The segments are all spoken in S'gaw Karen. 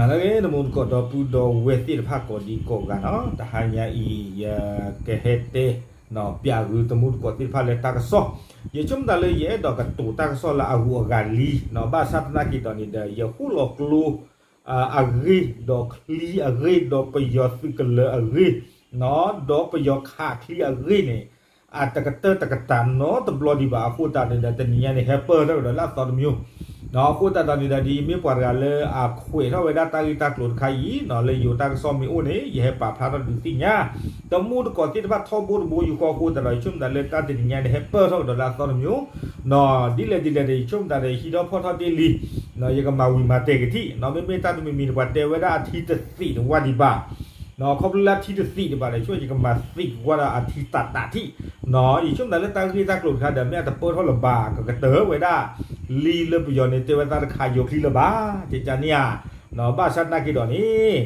လၢတမူတကိးဒီပုၢ်ဒီဝဲၢ်သ့ၣ်တဖၣ်ကိးဒံကိးဂၤနီၤ, တဟါညါအံၤ ယကဟဲတဲ ပျးဂုၤတမူတကိးသ့ၣ်တဖၣ်လၢတၢ်ကစီၣ်, ယဆိကမိၣ်တၢ်လၢယအဲၣ်ဒိးကတိၤတၢ်ကစီၣ်လၢအဂုၤအဂၤလံ, ဘၣ်ဆၣ်သနာ်က့ဒီးန့ၣ်ဒီး ယဃိၣ်လီၤကျိ အဂ့ၢ် ဒီးချံအဂ့ၢ် ဒီးပယီၤသုးကလၢၤအဂ့ၢ် ဒီးပယီၤခးချံအဂ့ၢ်န့ၣ် အတကတၢၢ်တကတၢၢ်နီတဘျီဒံးဘၣ်. အဃိသတးန့ၣ်ဒီး တနံၤညါန့ၣ် ဟဲပၢၢ်ထီၣ်ကဒီးလၢအသီတမံၤ, အဃိသတးဒီးန့ၣ်ဒီး ဒ်မ့ၢ်ပှၤတဂၤလၢအခွဲးထီၣ်ဝဲဒၣ်တၢ်ဂ့ၢ်တၢ်ကျိၤတခါအံၤနီၤ လၢယိၤတၢ်ကစီၣ်မ့ၢ်အိၣ်န့ၣ် ယဟဲပာ်ဖျါထီၣ်ဒုးသ့ၣ်ညါ တမူတကိးသ့ၣ်တဖၣ်ထီဘိတဘိယူၢ်ဃီအဃိသတးဒီး ယဆိကမိၣ်သးလၢတၢ်တနံၤညါန့ၣ် ဟဲပၢၢ်ထီၣ်ကဒီးလၢအသီတမံၤ ဒ်လဲၣ်ဒ်လဲၣ်ဒီး ယဆိကမိၣ်သးဒီး ဟံးထီၣ်ဖီၣ်ထီၣ်တ့ၢ်လံ, ယကမၤဝံၤမၤတဲာ်ကထံၣ်, မ့မ့ၢ်တၢ်တမံၤမံၤန့ၣ် ပှၤတဲဝဲဒၣ်အထံတသံးတဝါဒံးဘၣ်, ခီဖျိလၢအထံတသံးဒံးဘၣ်ဒီး ဆိကမိၣ်ယကမၤသံကွၢ်ဒီးအထံတၢ်တၢ်ထံၣ်, ယဆိကမိၣ်သးလၢတၢ်ဂ့ၢ်တၢ်ကျိၤတခါဒီး မ့ၢ်အတပၢၢ်ထီၣ်လၢၤဘၣ် ကကတၢၢ်ဝဲဒၣ် လံလၢပယီၤန့ၣ် တဲဝဲသးတခါယိၤချံလၢၤဘၣ် ကကန့ၣ်ဧါ, ဘၣ်ဆၣ်သနာ်က့ဒီးန့ၣ်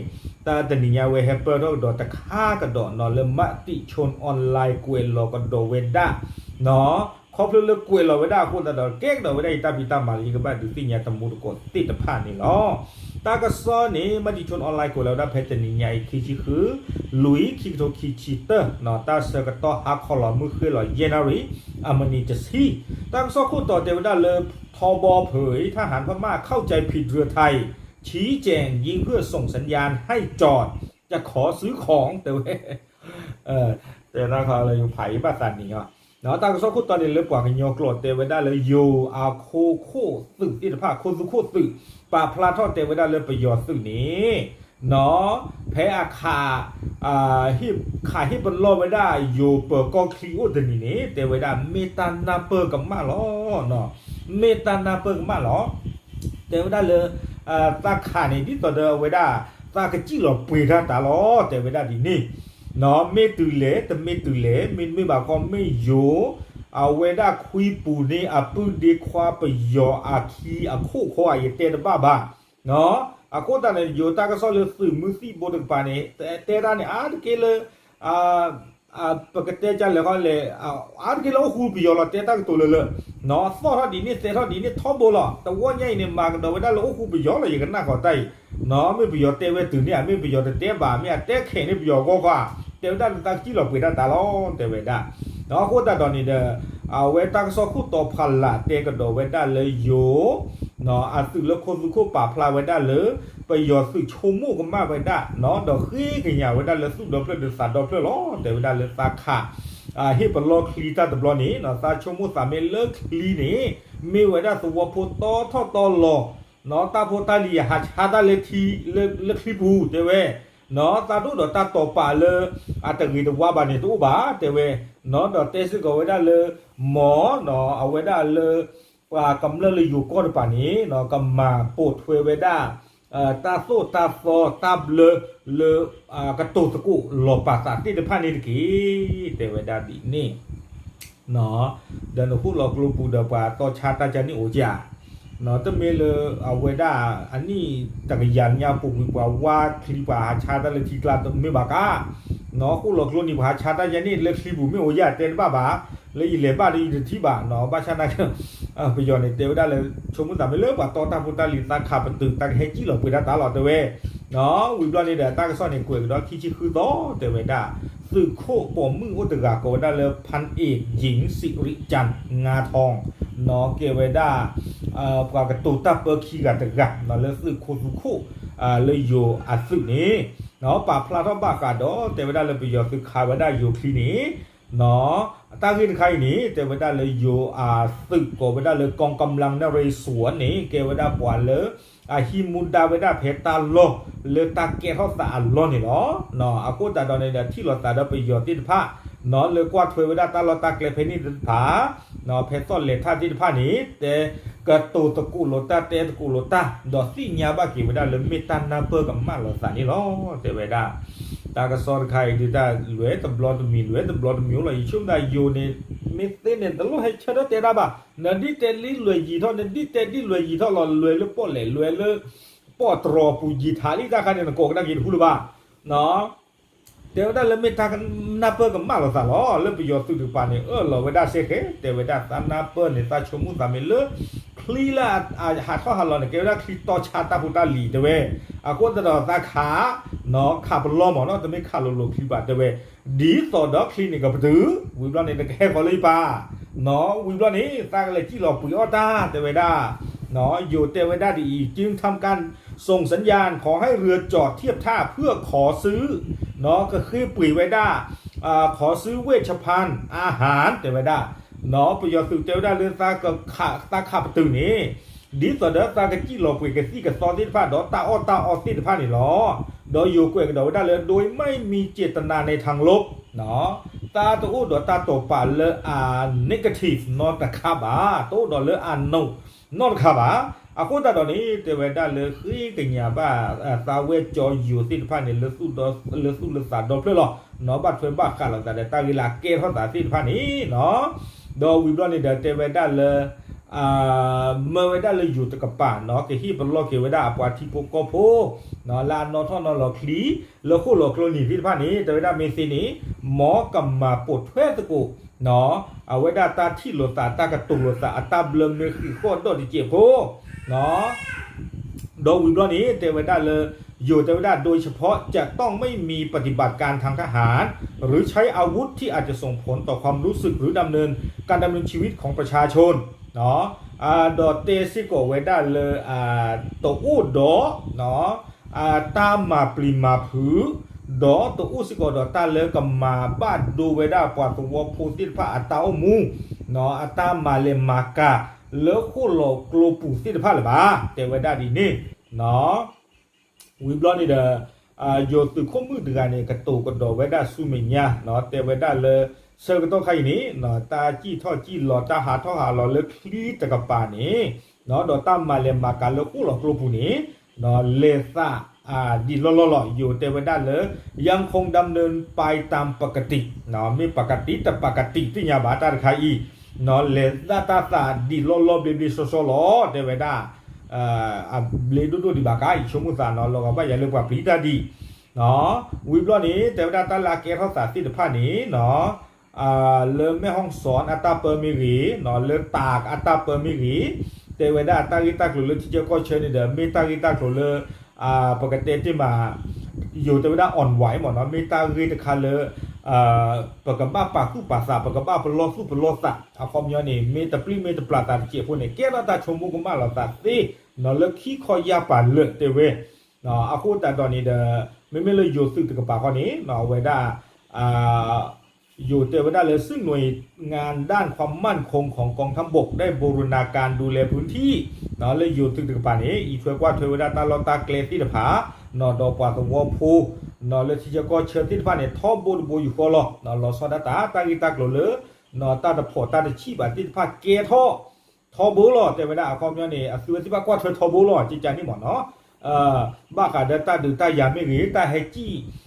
တၢ်တနံၤညါဝဲဟဲပၢၢ်ထီၣ်ကဒီးတခါကဒီးနီၤ လၢ မတိชนออนไลน์ ကွဲးလီၤကဒီးဝဲဒၣ် ခီဖျိလၢကွဲးလီၤဝဲဒၣ်အဃိသတးဒီး ကဲကဒီးဝဲဒၣ်အံၤတၢ်ဖံးတၢ်မၤလၢယကဘၣ်ဒုးသ့ၣ်ညါတမူတကိးသ့ၣ်တဖၣ်န့ၣ်လီၤ. တၢ်ကစီၣ်န့ၣ် မတိชนออนไลน์ ကွဲးလီၤဝဲဒၣ်ဖဲတနံၤညါအံၤ ခံဆံဃု လွံၢ် ခံကထိခံဆံတၢ တၢ်ဆၢကတီၢ်ဟါခီလီၤမုၢ်ဃ့လီၤယဲၢ်နၣ်ရံၣ် အမံးနံးတဆံ, တၢ်ကစီၣ်ခိၣ်တီတဲဝဲဒၣ်လၢ ထီဘိဖုး ทหารพม่าเข้าใจผิดเรือไทย ชี้แจงยิงเพื่อส่งสัญญาณให้จอด จะขอซื้อของ တဲဝဲ တဲနၤခီလၢယဖးအံၤဘၣ်သးနံၤအီၤ, တၢ်ကစီၣ်ခိၣ်တီန့ၣ် လၢပှၤကညီကျိာ်တဲဝဲဒၣ်လၢယိၤအခိခိၣ်သုးသ့ၣ်တဖၣ် ခိသုးခိၣ်သုး ပာ်ဖျါထီၣ်တဲဝဲဒၣ်လၢပယီၤသုးန့ၣ် နီၤ ဖဲအခး ခးဟ့ၣ်ပလီၢ်ဝဲဒၣ်ယိၤပၢၤကီၢ်ချံအိၣ်တနံၤန့ၣ် တဲဝဲဒၣ်မ့ၢ်တၢ်နၢ်ပၢၢ်ကမၣ်လီၤ. မ့ၢ်တၢ်နၢ်ပၢၢ်ကမၣ်လီၤ. တဲဝဲဒၣ်လၢ သးခးန့ၣ် ဒ်သိးဒီးအဝဲဒၣ် သးကစံၣ်လီၤပှ့ၤတၢ်တၢ်လီၤ တဲဝဲဒၣ်ဒ်န့ၣ်, မ့ၢ်တုၤလဲၣ် တမ့ၢ်တုၤလဲၣ် မ့တမ့ၢ်ဘၣ်ခီမ့ၢ်ယိၤ အဝဲဒၣ်ခွံပူၤန့ၣ် အပုၢ်ဒ့ခွါပယီၤအခံအခိၣ်ခီဧါ ယတဲတဘၣ်ဘၣ်. အဃိသတးန့ၣ် ယိၤတၢ်ကစီၣ်လၢသုးမုၢ်သံၣ်ဘိတကပၤန့ၣ် တဲတၢ်န့ၣ် အါတက့ၢ်လၢ ပကတဲကလဲၤခီလဲၣ် အါတက့ၢ်လၢအိၣ်ဃူပယီၤလီၤ တဲတၢ်ကတိၤလၢလၢ သီၣ်ထီၣ်ဒ်န့ၣ် သဲထီၣ်ဒ်န့ၣ် ထီဘိလီၤ. တဝီညါအံၤန့ၣ် မၤကဒီးဝဲဒၣ်လၢအိၣ်ဃူပယီၤလီၤ ယကနၣ်ဃီၤတၢ်အံၤ မ့ၢ်ပယီၤတဲဝဲတုၤန့ၣ် မ့ၢ်ပယီၤတတဲဘၣ် မ့ၢ်အတဲခဲးန့ၢ်ပယီၤအဂီၢ်ဃီ တဲဝဲဒၣ်လၢသးကစံၣ်လီၤပှ့ၤတၢ်တၢ်လီၤ တဲဝဲဒၣ်. အဃိသတးဒီးန့ၣ်ဒီး အဝဲတၢ်ကစီၣ်ခိၣ်တီဖီလာ်တဲကဒီးဝဲဒၣ်လၢယိၤ အသုးလၢခိသုးခိၣ်ပာ်ဖျါဝဲဒၣ်လၢ ပယီၤသုးဆိကမိၣ်ကမၣ်ဝဲဒၣ် ဒီးဃ့ကညးဝဲဒၣ်လၢသူၣ်ဒီဖျၢၣ်ဒီးသးဒီဖျၢၣ်လီၤ. တဲဝဲဒၣ်လၢသးခး ဟ့ၣ်ပလီၢ်ချံတၢ်တဘျီန့ၣ် သးဆိကမိၣ်သးမ့ၢ်လၢချံန့ၣ် မ့ၢ်ဝဲဒၣ်သဝီဖိတီထီၣ်တီလီၤ တၢ်ဖိတၢ်လံၤအဟးဆါတၢ်လၢ လၢချံပူၤ တဲဝဲ သးဒိၣ်ဒီးတၢ်တိာ်ပာ်လၢ အတဂ့ၤတဝါဘၣ်န့ၣ် တအိၣ်ဘၣ် တဲဝဲ ဒီးတဲစ့ၢ်ကီးဝဲဒၣ်လၢ မ် အဝဲဒၣ်လၢ ပှၤကမျၢၢ်လၢယိၤကီၢ်တပၤန့ၣ် ကမၤပိာ်ထွဲဝဲဒၣ် တၢ်သိၣ်တၢ်သီတၢ်ဘျၢလၢ ကတိၤသကိးလီၤပာ်သးသ့ၣ်တဖၣ်န့ၣ်တက့ၢ် တဲဝဲဒၣ်ဒ်န့ၣ် ဒီးနဃိၣ်လီၤကျိပူၤဒီးပှၤတီဆါတၢ်ကန့ၣ်အိၣ်ဧါ တမ့ၢ်လၢအဝဲဒၣ် အနံၣ်တကယၤညါပူၤကွံာ်ပှၤဝါချံပှၤဟးဆါတၢ်လၢထံကျါတမ့ၢ်ဘၣ်ကါ ဃိၣ်လီၤကျိန့ၣ် ပှၤဟးဆါတၢ်ယဲန့ၣ်လၢချံပူၤမ့ၢ်အိၣ်ဧါ တဲတဘၣ်ဘၣ် လၢယလဲၤဘၣ်ဒီးယတထံၣ်ဘၣ် ဘၣ်ဆၣ်နာ်က့ ပယီၤန့ၣ်တဲဝဲဒၣ်လၢ ဆိကမိၣ်သးမ့ၢ်လၢပှၤတီတၢ်ဖိတၢ်လံၤသးခးပတုာ် တၢ်ကဟဲစံၣ်လီၤပှ့ၤတၢ်တၢ်လီၤ တဲဝဲ ဝံၤဘျီန့ၣ်ဒီး တၢ်ကစီၣ်န့ၣ် ကွဲးကဒီးခံဆံဃုသီ တဲဝဲဒၣ် သုးခိၣ်ပိာ်မုၣ်အိၣ်တဂၤကိးဝဲဒၣ်လၢ พันเอกหญิงสิริจันทร์ งาทอง နီၢ်ကဲဝဲဒၣ် ပှၤကတိၤတၢ်ပၢခံဂၤတဂၤ လၢသုးခိၣ်သုးခိၣ် လၢယိၤအသုးန့ၣ် ပာ်ဖျါထီၣ်ဘၣ်ဃးဒီး တဲဝဲဒၣ်လၢပယီၤသုးခးဝဲဒၣ်ယိၤချံန့ၣ် တၢ်ဂ့ၢ်တခါအံၤန့ၣ် တဲဝဲဒၣ်လၢယိၤအသုးကိးဝဲဒၣ်လၢ กองกำลังนเรศวร န့ၣ် ကဲဝဲဒၣ်ပှၤလၢ အဟံးမူဒါဝဲဒၣ်ဖဲတၢ်လီၢ်လၢတၢ်ကဲထီၣ်သးအလီၢ်န့ၣ်လီၤ. အဃိသတးဒီးန့ၣ်ဒီး ထံၣ်လိာ်သးဒီးပယီၤသ့ၣ်တဖၣ် လၢကွၢ်ထွဲဝဲဒၣ်တၢ်လီၢ်တၢ်ကျဲဖဲန့ၣ်သ့ၣ်တဖၣ် ဖဲသီၣ်လဲၤထၣ်သ့ၣ်တဖၣ်န့ၣ် တဲ ကတိၤသကိးလိာ်တၢ် တဲသကိးလိာ်တၢ် ဒီးသ့ၣ်ညါဘၣ်က့ၤဝဲဒၣ်လၢမ့ၢ်တၢ်နၢ်ပၢၢ်ကမၣ်လိာ်သးန့ၣ်လီၤ. တဲဝဲဒၣ် တၢ်ကစီၣ်တခါအံၤဒုးတၢ်လဲၤတဘျီတမံၤ လဲၤတဘျီတမံၤလီၤ. ယဆိကမိၣ်သးယိၤန့ၣ် မ့ၢ်သ့န့ၣ် တလိၣ်ဟဲဆၢထၢၣ်တဲတၢ်ဘၣ်. နဒ်တဲဒ်လဲၤယံၤထီၣ် နဒ်တဲဒ်လဲၤယံၤထီၣ်လီၤ လဲၤလၢပီၣ်လဲၣ် လဲၤလၢ ပီၣ်တြီၤပူၤယံၤထးလံတၢ်ခါန့ၣ် နကိးကဒါက့ၤတဟူလၢၤဘၣ် တဲဝဲဒၣ်လၢမ့ၢ်တၢ်နၢ်ပၢၢ်ကမၣ်လိာ်သးလီၤ. လၢပယီၤသုးတကပၤန့ၣ် အၢၣ်လီၤဝဲဒၣ်စ့ၢ်ကီး တဲဝဲဒၣ်သးနၢ်ပၢၢ်န့ၣ် သးဆိကမိၣ်သးမ့ၢ်လၢ ချံ ချံလၢအဟးထီၣ်ဟးလီၤန့ၣ် ကဲဝဲဒၣ်ချံတီဆါတၢ်ဖိတၢ်လံၤတဲဝဲ, အဃိသတးဒီးသးခး, နီၣ် ခးပလီၢ်မ့ၢ်နီၣ် တမ့ၢ်ခးလိၤလိၤချံဘၣ်တဲဝဲ, ဒ်သိးဒီးချံန့ၣ်ကပတုာ်, ဝံၤဘျီန့ၣ် တကဟဲဃီၤလၢယပၢ်, နီၣ် ဝံၤဘျီန့ၣ် သးကလဲၤစံၣ်လီၤပှ့ၤအီၣ်တၢ်တဲဝဲဒၣ်, နီၣ် ယိၤတဲဝဲဒၣ်ဒ်အံၤ จึงทำการส่งสัญญาณขอให้เรือจอดเทียบท่าเพื่อขอซื้อ နီၣ် ကဃ့ပှ့ၤဝဲဒၣ် ขอซื้อเวชภัณฑ์ อาหาร တဲဝဲဒၣ်, နီၣ် ပယီၤသုးတဲဝဲဒၣ်လၢ သးခးပတုာ်န့ၣ်, ဒ်သိးဒီးသးကစံၣ်လီၤပှ့ၤကသံၣ်ကသီသ့ၣ်တဖၣ် ဒီးတၢ်အီၣ်တၢ်အီသ့ၣ်တဖၣ်န့ၣ်လီၤ. ဒီးယိၤကွဲးကဒီးဝဲဒၣ်လၢ โดยไม่มีเจตนาในทางลบ နီၣ် သးတအိၣ်ဒီးတၢ်တိာ်ပာ်လၢအ negative နီတခါဘၣ်, တအိၣ်ဒီးလၢအ no နီတခါဘၣ်. အဃိသတးဒီးန့ၣ် တဲဝဲဒၣ်လၢဃ့ကညးဘၣ် သးဝဲကၠီယိၤသ့ၣ်တဖၣ်န့ၣ် လၢသူၣ်လၢသးဒီဖျၢၣ်လီၤ. နီၣ် ဘၣ်ထွဲဘၣ်ဃးလိာ်သးဒီးတၢ်ဂ့ၢ်လၢအကဲထီၣ်သးသ့ၣ်တဖၣ်န့ၣ်, နီၣ် ဒီးဝံၤဘျီန့ၣ်ဒီးတဲဝဲဒၣ်လၢ မၢဝဲဒၣ်လၢယိၤတကပၤ နီၣ် ကဟ့ၣ်ပလီၢ်က့ၤဝဲဒၣ်အပှၤထံဖိကီၢ်ဖိ နီၣ် လၢအနီၣ်ထီၣ်နီၣ်လီၤချံ လၢဃိၣ်လီၤကျိနံၤသ့ၣ်တဖၣ်န့ၣ် တဲဝဲဒၣ်မ့ၢ်သ့န့ၣ် မ်ကမၤပိာ်ထွဲသကိး နီၣ် အဝဲဒၣ်တၢ်ထံၣ်လိာ်သး တၢ်ကတိၤလိာ်သး အတၢ်ဘျၢမ့ၢ်ဃံးဃီၣ်ဒီးတစဲးဖိ နီၣ် ဒီးဝံၤဘျီန့ၣ် တဲဝဲဒၣ်လၢ ယိၤတဲဝဲဒၣ် โดยเฉพาะจะต้องไม่มีปฏิบัติการทางทหารหรือใช้อาวุธที่อาจจะส่งผลต่อความรู้สึกหรือดำเนินการดำเนินชีวิตของประชาชน ဒီးတဲစ့ၢ်ကီးဝဲဒၣ်လၢ တအိၣ်ဒီး တၢ်မၤပျံၤမၤဖုး ဒီးတအိၣ်စ့ၢ်ကီးဒီးတၢ်လၢကမၤဘၣ်ဒိဝဲဒၣ်ပှၤသဝီဖိသ့ၣ်တဖၣ်အတၢ်အိၣ်မူ အတၢ်မၤလဲၤမၤကၤ လၢဃိၣ်လီၤကျိပူၤသ့ၣ်တဖၣ်လၢၤဘၣ် တဲဝဲဒၣ်ဒ်န့ၣ် ဝံၤဘျီန့ၣ်ဒီး ယိၤသုးခိၣ်မုၣ်တဂၤန့ၣ် ကတိၤကဒီးဝဲဒၣ်ဆူမဲာ်ညါ တဲဝဲဒၣ်လၢ ဆၢကတီၢ်ခါအံၤန့ၣ် တၢ်စံၣ်ထီၣ်စံၣ်လီၤ တၢ်ဟးထီၣ်ဟးလီၤလၢချံတကပၤန့ၣ် ဒီးတၢ်မၤလဲၤမၤကၤလၢဃိၣ်လီၤကျိပူၤန့ၣ် လဲၤသး ဒံးလီၢ်လီၢ်လီၤ. ယိၤတဲဝဲဒၣ်လၢ ยังคงดำเนินไปตามปกติ မ့ၢ်ပကတံ တပကတံ သ့ၣ်ညါဘၣ်တၢ်တခါအံၤ လဲၤသးတၢ်သးဒံးလီၢ်လီၢ်ဘျ့ဘျ့ဆှီဆှီလီၤ တဲဝဲဒၣ် အဘျ့ဒိၣ်ဒိၣ်ဒံးဘၣ်ကါ ယဆိကမိၣ်သးနီၤ လီၤဂာ်ဘၣ်ယၤလၢပှၤပျံၤတၢ်ဒံး ဝံၤဘျီန့ၣ် တဲဝဲဒၣ်တၢ်လၢအကဲထီၣ်သးသ့ၣ်တဖၣ်န့ၣ် လၢမဲၢ်ဟီၣ်စီၣ်အတၢ်ပၢမ့ၢ်ဂ့ၤ လၢတၢးအတၢ်ပၢမ့ၢ်ဂ့ၤ တဲဝဲဒၣ်တၢ်ဂ့ၢ်တၢ်ကျိၤလၢထံဆၢကီၢ်ဆၢန့ၣ်ဒီး မ့ၢ်တၢ်ဂ့ၢ်တၢ်ကျိၤလၢ ပကတဲတ့ၢ်မး ယိၤတဲဝဲဒၣ် อ่อนไหว မ့ၢ်နီၤ မ့ၢ်တၢ်ဂ့ၢ်တခါလၢ ပကဘၣ်ပာ်သူၣ်ပာ်သး ပကဘၣ်ပလီၢ်သူၣ်ပလီၢ်သး အခီပညီန့ၣ် မ့ၢ်တပျံၤမ့ၢ်တပျၢ်သးတစဲးဖိန့ၣ် ကဲထီၣ်တၢ်ဆိကမိၣ်ကမၣ်လိာ်သးသ့ လၢခံခီယၢ်ပၤလၢာ်တဲဝဲ အဃိသတးဒီးန့ၣ်ဒီး မ့မ့ၢ်လၢယိၤသုးတကပၤဃီန့ၣ် အဝဲဒၣ် ယိၤတဲဝဲဒၣ်လၢ ซึ่งหน่วยงานด้านความมั่นคงของกองทัพบกได้บูรณาการดูแลพื้นที่ လၢယိၤသုးတကပၤန့ၣ် အံးထွဲကွၢ်ထွဲဝဲဒၣ်တၢ်လီၢ်တၢ်ကျဲသ့ၣ်တဖၣ် ဒီးပှၤသဝီဖိ လၢထံဆၢကီၢ်ဆၢသ့ၣ်တဖၣ်န့ၣ် ထီဘိတဘိယူၢ်ဃီလီၤ. လီၤဆီဒၣ်တၢ် တၢ်ဂ့ၢ်တၢ်ကျိၤလၢ တၢ်တဖီၣ်တၢ်တဆံၣ်ဘၣ်သ့ၣ်တဖၣ်ကဲထီၣ် ထီဘိလီၤ တဲဝဲဒၣ် အခီပညီန့ၣ် အသုဝဲသ့ၣ်တဖၣ်ကွၢ်ထွဲထီဘိလီၤ ကကန့ၣ်မ့ၢ်နီၤ ဘၣ်ဃးဒီးတၢ်ဒုးတၢ်ယၤမ့ၢ်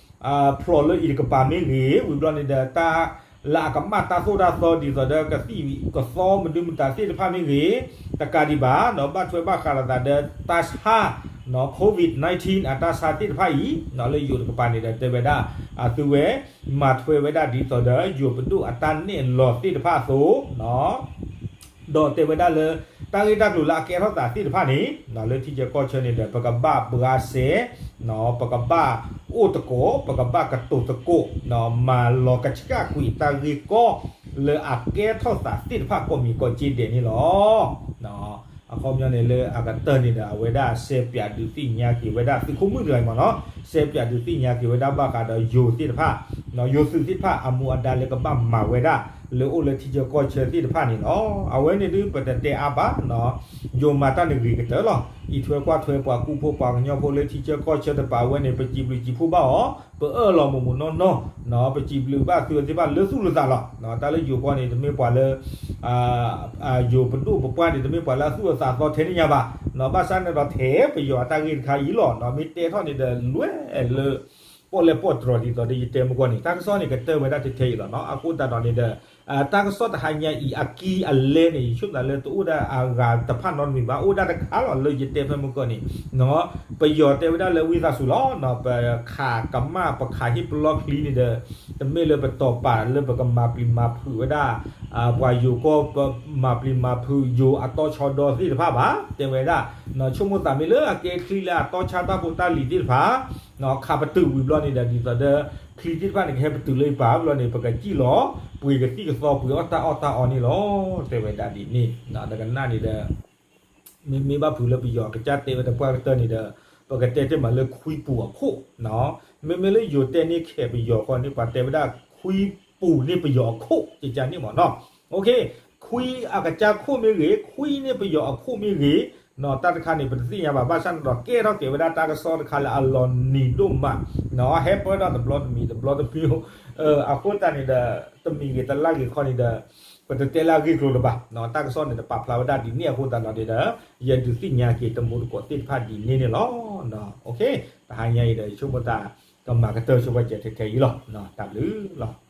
ဂ့ၤ တၢ်ဟဲစံၣ် ဖျိးလၢအံၤတကပၤမ့ၢ်ဂ့ၤ ဝံၤဘျီန့ၣ်ဒီး တၢ်လၢအကမၣ်တၢ်သိၣ်တၢ်သီဒ်သိးဒီးကသံၣ်ကသီမနုၤမတၤသ့ၣ်တဖၣ်မ့ၢ်ဂ့ၤ တကးဒံးဘၣ် ဒီးဘၣ်ထွဲဘၣ်ဃးလိာ်သးဒီးတၢ်ဆါ COVID nineteen အတၢ်ဆါသ့ၣ်တဖၣ်အံၤ လၢယိၤတကပၤန့ၣ်ဒီးတဲဝဲဒၣ် အသုဝဲ မၤထွဲဝဲဒၣ်ဒ်သိးဒီး ယိၤပဒိၣ်အတၢ်နဲၣ်လီၤသ့ၣ်တဖၣ်အသိး ဒီးတဲဝဲဒၣ်လၢ တၢ်ဂ့ၢ်တၢ်ကျိၤလၢအကဲထီၣ်သးသ့ၣ်တဖၣ်န့ၣ် လၢထံဆၢကီၢ်ဆၢန့ၣ်ဒီး ပကဘၣ်ဘှါစဲး ပကဘၣ်အိၣ်သကိး ပကဘၣ်ကတိၤသကိး မၤလီၤကဆှၣ်ကွံာ်တၢ်ဂ့ၢ်ကီ လၢအကဲထီၣ်သးသ့ၣ်တဖၣ်ကိးမံၤကိးကၠ့ဒဲးန့ၣ်လီၤ. အခီပညီန့ၣ်လၢအကတၢၢ်န့ၣ်ဒီး အဝဲဒၣ်စဲးပၠးဒုးသ့ၣ်ညါက့ၤဝဲဒၣ်သုးခိၣ်မုၣ်တဂၤအံၤမ့ၢ်နီၤ စဲးပၠးဒုးသ့ၣ်ညါက့ၤဝဲဒၣ်ဘၣ်ဃးဒီးယိၤသ့ၣ်တဖၣ် ယိၤသုးသ့ၣ်တဖၣ်အမူအဒါလၢကဘၣ်မၤဝဲဒၣ် လၢအိၣ်လၢထံဆၢကီၢ်ဆၢသ့ၣ်တဖၣ်န့ၣ်လီၤ. အဝဲန့ၣ်ဒုးပတတဲအါဘၣ် ယိၤမၤတၢ်န့ၣ်ဂ့ၤကတၢၢ်လီၤ. အံးထွဲကွၢ်ထွဲပှၤကူဖိပှၤကညီဖိလၢထံဆၢကီၢ်ဆၢတပၤဝဲန့ၣ် ပစံးဘျုးစံးဖှိၣ်ဘၣ်အီၤ ပအၢၣ်လီၤမိၢ်မိၢ်နီၢ်နီၢ် ပစံးဘျုးဘၣ်သုဝဲသ့ၣ်တဖၣ်လၢသူၣ်လၢသးလီၤ. တၢ်လၢယိၤကီၢ်န့ၣ် တမ့ၢ်ပှၤလၢ ယိၤပဒိၣ်ပပှၢ်န့ၣ် တမ့ၢ်ပှၤလၢအသူၣ်အသးသီထဲန့ၣ်ညါဘၣ်. ဘၣ်ဆၣ်န့ၣ်ဒီးထဲပယီၤအတၢ်ဂ့ၢ်တခါအံၤလီၤ. မ့ၢ်တဲထီၣ်န့ၣ်ဒီးလွဲၢ်လၢ ပီၣ်လဲၣ်ပီၣ်တြီၤဒ်သိးဒီးယတဲမုၢ်ကီၢ်န့ၣ် တၢ်ကစီၣ်န့ၣ်ကတၢၢ်ဝဲဒၣ်ထဲထဲအံၤလီၤနီၤ. အဃိသတးဒီးန့ၣ်ဒီး တၢ်ကစီၣ်တဟါညါအံၤအကံအလဲန့ၣ် ယဆိကမိၣ်လၢတအိၣ်ဒၣ်အဂၤတဖၣ်နီတမံၤဘၣ်, အိၣ်ဒၣ်တခါလီၤလၢယတဲဖဲမုၢ်ကီၢ်န့ၣ် ပယီၤတဲဝဲဒၣ်လၢဝံသးစူၤလီၤနီၤ, ပခးကမၣ်ပခးဟ့ၣ်ပလီၢ်ချံန့ၣ်ဒီး တမ့ၢ်လၢပတီၤပာ်လၢပကမၤပျံၤမၤဖုးဝဲဒၣ် ပှၤယိၤကီၢ် ပမၤပျံၤမၤဖုးယိၤအတီဆှီဒီသ့ၣ်တဖၣ်ဘၣ်, တဲဝဲဒၣ် ဆိကမိၣ်သးမ့ၢ်လၢအကဲချံလၢအတီဆါတၢ်ဖိတၢ်လံၤသ့ၣ်တဖၣ် ခးပတုာ်ဝံၤဘျီန့ၣ်ဒီး ဒ်သိးဒီး ချံသ့ၣ်တဖၣ်န့ၣ် ကဟဲပတုာ်လၢယပၤဘျီန့ၣ် ပကစံၣ်လီၤ ပှ့ၤကသံၣ်ကသီပှ့ၤအီၣ်တၢ်အီၣ်တၢ်အီန့ၣ်လီၤ, တဲဝဲဒၣ်ဒ်န့ၣ် ဒီးကနၣ်န့ၣ်ဒီး မ့မ့ၢ်ဘၣ်ဖုးလၢပယီၤအကစၢ်တဲဝဲတပှၢ်ကတၢၢ်န့ၣ်ဒီး ပကတဲတ့ၢ်မးလၢခွံပူၤအခိၣ်, မ့မ့ၢ်လၢယိၤတဲန့ၢ်ခဲးပယီၤဃီန့ၣ် ပှၤတဲဝဲဒၣ်ခွံပူၤန့ၢ်ပယီၤအခိၣ် ကကန့ၣ်မးနီၤ. ခွံအကစၢ်ခိၣ်မ့ၢ်ဂ့ၤ, ခွံန့ၢ်ပယီၤအခိၣ်မ့ၢ်ဂ့ၤ, တၢ်တခါန့ၣ် ပတသ့ၣ်ညါဘၣ်, ဘၣ်ဆၣ်န့ၣ်ဒီး ကဲထီၣ်က့ၤဝဲဒၣ်တၢ်ကစီၣ်တခါလၢအလီၤနံၤဒိၣ်မး, ဟဲပၢၢ်ထီၣ်တဘျီတမံၤ တဘျီတမံၤ, အဃိသတးန့ၣ်ဒီး တမံၤဂ့ၤတလၢ်ဂ့ၤခီန့ၣ်ဒီး ပတတဲလၢအဂ့ၢ်ကျိၤတဘၣ်, တၢ်ကစီၣ်န့ၣ် တပာ်ဖျါဝဲဒၣ်ဒ်န့ၣ်အဃိသတးဒီးန့ၣ်ဒီး ယဒုးသ့ၣ်ညါက့ၤတမူတကိးသ့ၣ်တဖၣ်ဒ်န့ၣ်န့ၣ်လီၤ. တဟါညါအံၤဒီး ယဆိကမိၣ်သး ကမၤကတၢၢ်ဆိပာ်စၢၤထဲထဲအံၤလီၤ. တၢ်ဘျုးလီၤ.